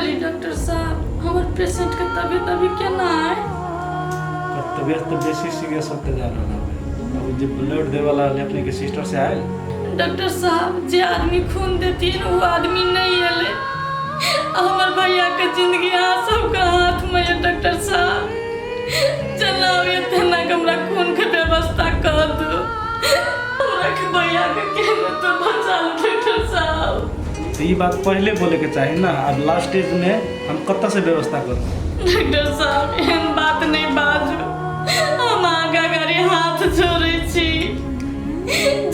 कहली डॉक्टर साहब हमर पेशेंट के तबियत अभी केना है? ओकर तबियत तऽ बेसी सीरियस होते जा रहल है। अब जे ब्लड देवला अपने के सिस्टर से आयल? डॉक्टर साहब जे आदमी खून देथिन वो आदमी नहीं एलै। हमर भैया के जिंदगी अहाँ सबके हाथ में है डॉक्टर साहब। चलाओ एतना के हमरा खून के व्यवस्था कर दू। हमरा के भैया के केना तो बचा लू डॉक्टर साहब। तो ई बात पहले बोले के चाही ना, अब लास्ट स्टेज में हम कतऽ से व्यवस्था करू? डॉक्टर साहब एहन बात नहीं बाजू, हम आगा गाड़ी हाथ जोड़ै छी,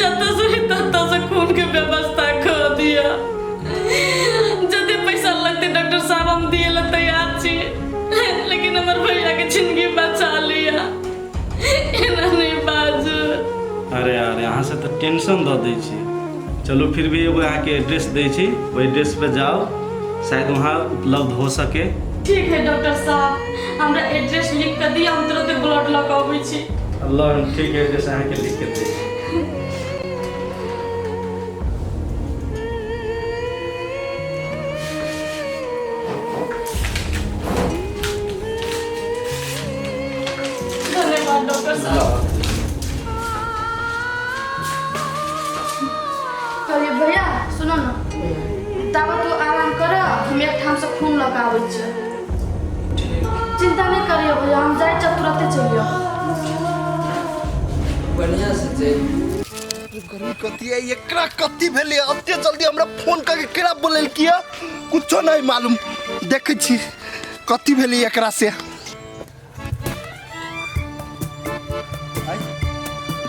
जतऽ से होई ततऽ से खून के व्यवस्था कर दिया। जते पैसा लगते डॉक्टर साहब हम दिए ला तैयार छी, लेकिन हमर भैया के जिंदगी बचा लिया। एना नहीं बाजू। अरे अरे अहाँ से तऽ टेंशन दऽ दै छी। चलू फिर भी एगो अहाँके एड्रेस दै छी, ओहि एड्रेस पे जाओ, शायद वहाँ उपलब्ध हो सके। ठीक है डॉक्टर साहब, हमरा एड्रेस लिख के दिअ, हम तुरंत ब्लड लऽ कऽ अबै छी। अल्लाह, ठीक है, एड्रेस अहाँके लिख के दै छी। धन्यवाद डॉक्टर साहब। कहलिए भैया सुनो ना, ताबत तू आराम कर, हम एक ठाम से खून लऽ कऽ आबै छियै। चिंता नहीं करियो भैया, हम जाइ छियै तुरंते चलियो। बढ़िया से चल। गर्मी कथी है, एकरा कथी भेलै एते जल्दी हमरा फोन करके केना बोलल किया कुछो नहीं मालूम। देखै छी कथी भेलै एकरा से।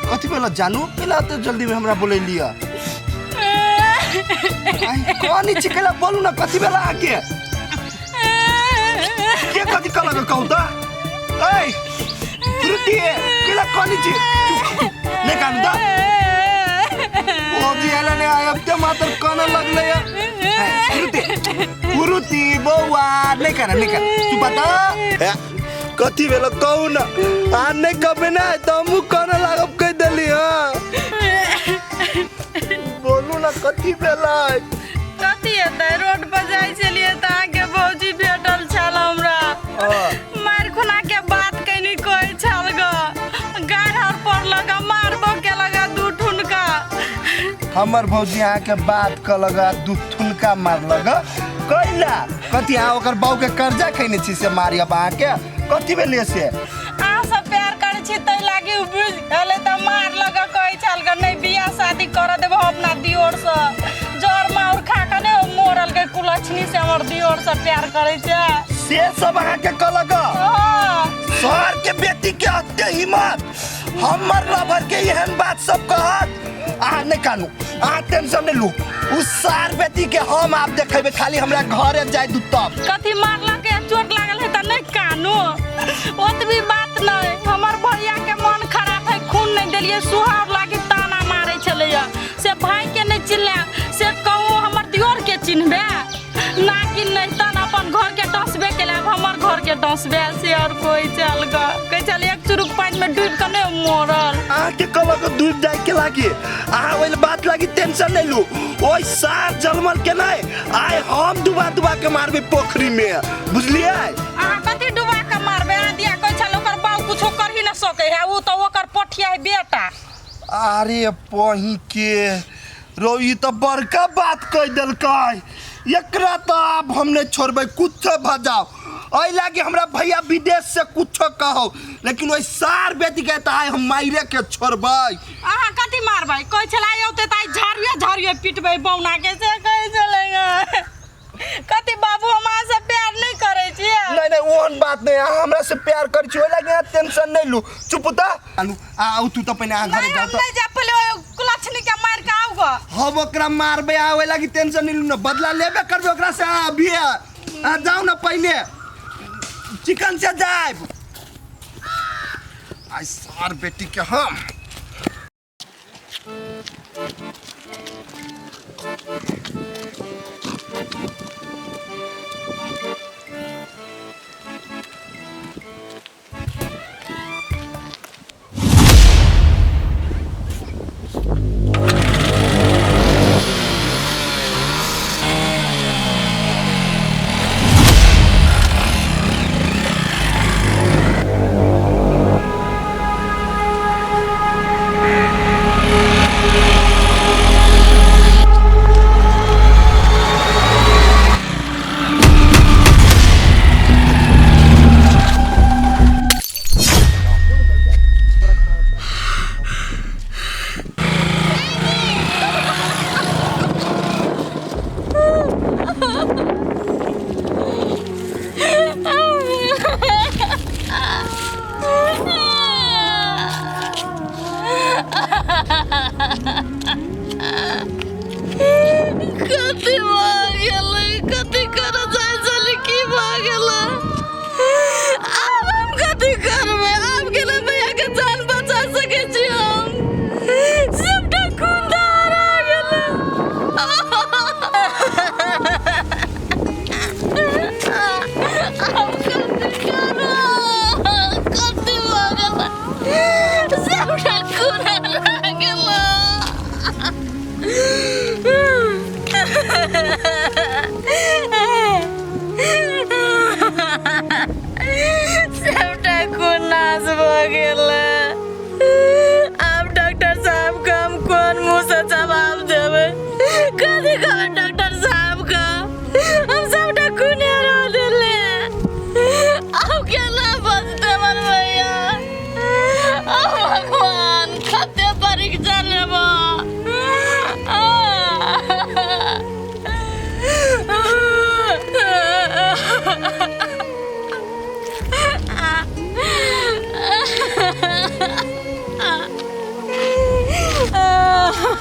कथी भेल जानू, केना एते जल्दी में हमरा बोलैलिया? कौन छी केना बोलू ना, कथी भेल अहाँके? के कथी कहलक कहू तऽ? ऐ श्रुति केना कौन छी? नहीं कानू तऽ भौजी आयल ने आयब ते मात्र कानऽ लगलै। श्रुति श्रुति बौआ नहीं काना नहीं काना, तू बता कथी भेल कहू ना। आ नहीं कहबे ना तऽ हमहूँ कानऽ लागब कहि देली। हाँ बोलू ना कथी भेलै? कथी हेतै, रोड पर जाइ छलियै तऽ अहाँके भौजी भेटल छल हमरा। मारि खुना के बात कनी कहै छल ग, गारि हर पड़लक, मारबो केलक दू ठुनका। हमर भौजी अहाँके बात कहलक दू ठुनका मारलक कैला? कथी अहाँ ओकर बाऊ के कर्जा खैने छी से मारियब अहाँके? कथी भेलै से? अहाँ सब प्यार करै छी तै लागी उ बुझि गेलै तऽ मारलक। कहै छल ग नहीं बियाह शादी कर देबो अपना दियोर से, जर माउर खा के ने मरल के कुलक्षणी से हमर दियोर से प्यार करै छै से सब अहाँके कहलक? हाँ। शहर के बेटी के अते हिम्मत हमर लवर के एहन बात सब कहत? अहाँ नहीं कानू, अहाँ टेंशन नहीं लू, उस सार बेटी के हम आप देखेबे, खाली हमरा घरे जाय दू तब। कथी मारलक या चोट लागल है तऽ नहीं कानू, ओतबी बात नहीं। हमर भैया के मन खराब है, खून नहीं देलिए, सुहार लागी ताना मारे छलैया से भाई के नहीं चिल्ला से कहूँ हमर दियोर के चिन्हबे ना कि नहीं तन अपन घर के डसबे के लाब हमर घर के डसबे से और कोई चल ग कहै छल एक चुरुक पानि में डूबि के नहीं मरल। अहाँके कहलक डूबि जाय के लागी? अहाँ ओहि बात लागी टेंशन नहीं लू, ओहि सार जलमल के नहीं आइ हम डुबा डुबा के मारबे पोखरी में, बुझलियै? अहाँ कथी डुबा के मारबे? अहाँ दिया कहै छल ओकर बाऊ कुछो करही न सकै है, उ तऽ ओकर पोठिया है बेटा। अरे पही के रो, ई तऽ बड़का बात कहि देलकै, एकरा तऽ आब हम नहीं छोड़बै, कुछो भऽ जाओ। एहि लागी हमरा भैया विदेश से कुछो कहो, लेकिन ओहि सार बेटी के तऽ आइ हम मारिए के छोड़बै। अहाँ कथी मारबै? कहै छलै आइ औतै तऽ आइ झाड़ुए झाड़ुए पिटबै बौना के से कहै छलै। कथी बाबू हम अहाँ से प्यार नहीं करै छियै? नहीं नहीं ओहन बात नहीं, अहाँ हमरा से प्यार करै छी, ओहि लागी अहाँ टेंशन नहीं लू। चुप तऽ आलू आउ तू तऽ पहिने अहाँ घरे नहीं जाउ हम तऽ। नहीं जाब, पहिले ओहि कुलक्षणी के मारि के आउ ग। हम ओकरा मारबै, अहाँ ओहि लागी टेंशन नहीं लू ना, बदला लेबे करबै ओकरा से अहाँ अभिये। अहाँ जाउ ना पहिने चिकन से जायब। आइ सार बेटी के हम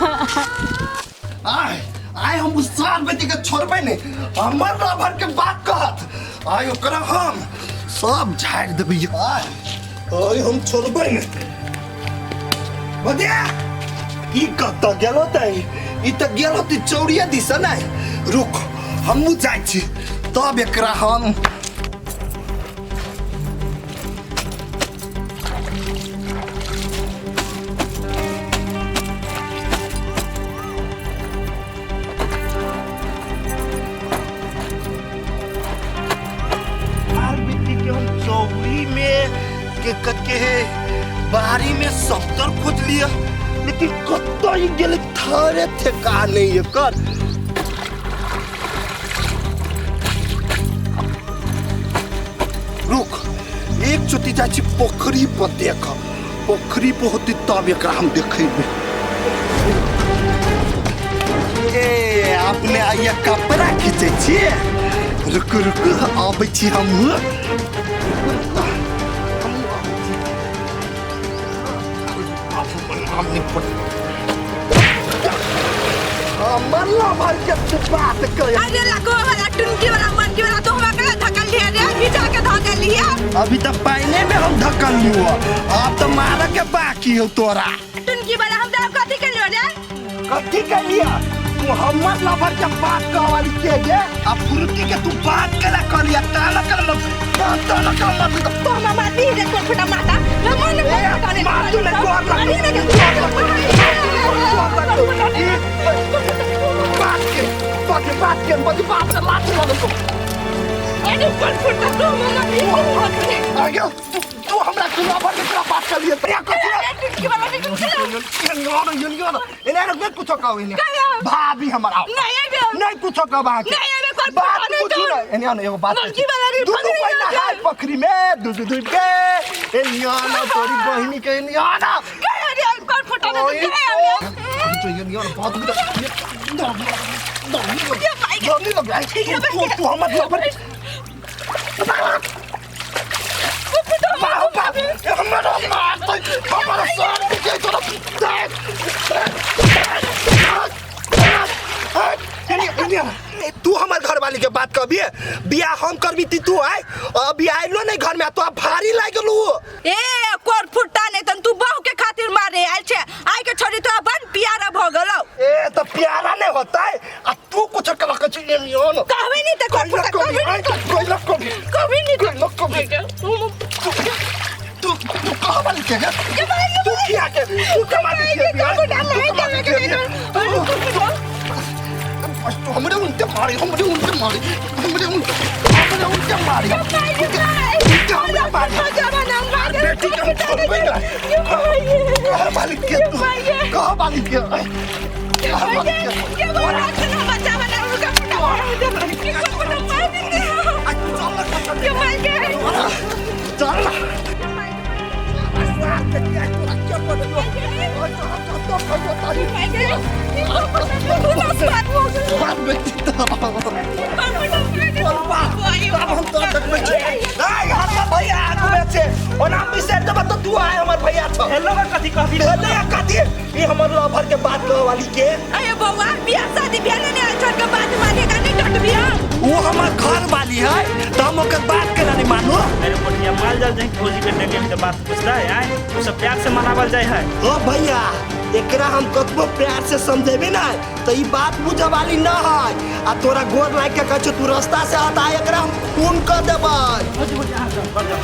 आय आय हम उस सार बेटी के छोड़बै नहि, हमर लभर के बात कहत आय ओकरा हम सब झाड़ि देबै। आय आय हम छोड़बै नहि। बदिया ई कतऽ गेलो तै? ई तऽ गेलो ती चौरिया दिस नहि। रुक हमहूँ जाइ छी तब एकरा हम आर बेटी के हम चौरी में के के बारी में सफ्तर खोज लिया, लेकिन कतऽ ई गेलै थारे ठेका नहीं एकर। रुक एक चोटी जाइ छी पोखरी पर देख, पोखरी पर होती तब एकरा हम देखेबै। ए अपने आइया कपड़ा खींचै छियै? रुकू रुकू आबै छी हमहूँ। हमर लभर के तू बात कर। अरे लगो वाला टुनकी वाला मनकी वाला तो हमरा के धकल लिया रे, घिचा के धकल लिया। अभी तो पाइने में हम धकल लियो, अब तो मार के बाकी हो तोरा। टुनकी वाला हम तो कथी के लियो रे? कथी के लिया? तू हमर लभर के बात कहवाली के गे? आ फुर्ती के तू बात केला कहलिया? ताला कर मत, ताला कर मत। तो हम मार दी रे कोन फटा माता। ना मन में फटा रे। मार तू ने गोर लग। बात के बात के बात के बदी बाप से लात मारो तो। अरे कोन फटा तो हम मार दी। आ गया तू हमरा तू लभर के तोरा बात कर लिया। तोरा कथी अरे टुनकी वाला नहीं कुछ ये एने रे कुछो कहू एने। भाभी हमर आओ। नहीं आबे। नहीं कुछो कहब अहाँके। नहीं आबे कोन बात फटा नहीं पूछू तो। ना एने आने एगो बात लड़की वाला रे दू दू पकड़ी कोई ना नहाय पोखरी में दू दू दू के एने आना तोरी बहिनी के एने आना। कहे रे कोन फटा नहीं ओए तो कहे आबे। तो ये यार बहुत ये भाई के नहीं लग रहा है। तू तू हमर लभर बाप बाप हमर मारतै हमर सर के तोरा। तू हमर घरवाली के बात कहबी? बियाह हम करबी ती तू आय अभी आइलो नहीं घर में तो भारी लाग गेलू। ए कोन फुटा नहीं तन तू बहू के खातिर मारे आयल छे, आइ के छोड़ी तो बन प्यारा भ गेलौ। ए तो प्यारा नहीं होता है आ तू कुछ कला कछ ये न कहबे नहीं त कोन फुटा कभी कहबे नहीं कभी कहबे नहीं कभी कभी तू तू कहाँ वाली के है? तू किया के तू कमा के किया बियाह? तू कमा के किया बियाह? तू हमरे उनते मारी, हमरे उनते मारी, हमरे उनते हमरे उनते मारी, उनते हमरे मारी। बेटी के हम छोड़बै ना। कहाँ वाली के तू? कहाँ वाली के? कहाँ वाली के? चल ना। तू आए हमर भैया छ। हेलो कथी कहबी? हेलो कथी? ई हमर लभर के बात कह वाली के। अरे बौआ बियाह शादी बियाह नहीं आयल छोड़ के बात मानेगा नहीं डटबिया। वो हमर घर वाली है तो हम ओकर बात केना नहीं मानू? अरे कोठिया माल जाल जाई भौजी के डेगे में बात पूछता है आए उ सब प्यार से मनावल जाय है। ओ भैया एकरा हम कतबो प्यार से समझेबे ना तो ई बात बुझे वाली न है। आ तोरा गोर लाग के कहै छौ तू रास्ता से हटा, एकरा हम खून कर देबै।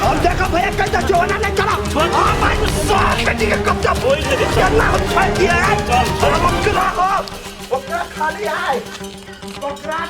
हम देखो भैया कहता चोना नहीं चला। हां भाई सब बेटी के कब्जा बोल दे। केना हम छोड़ दिए। चल, चल। ओकरा हो ओकरा खाली आए।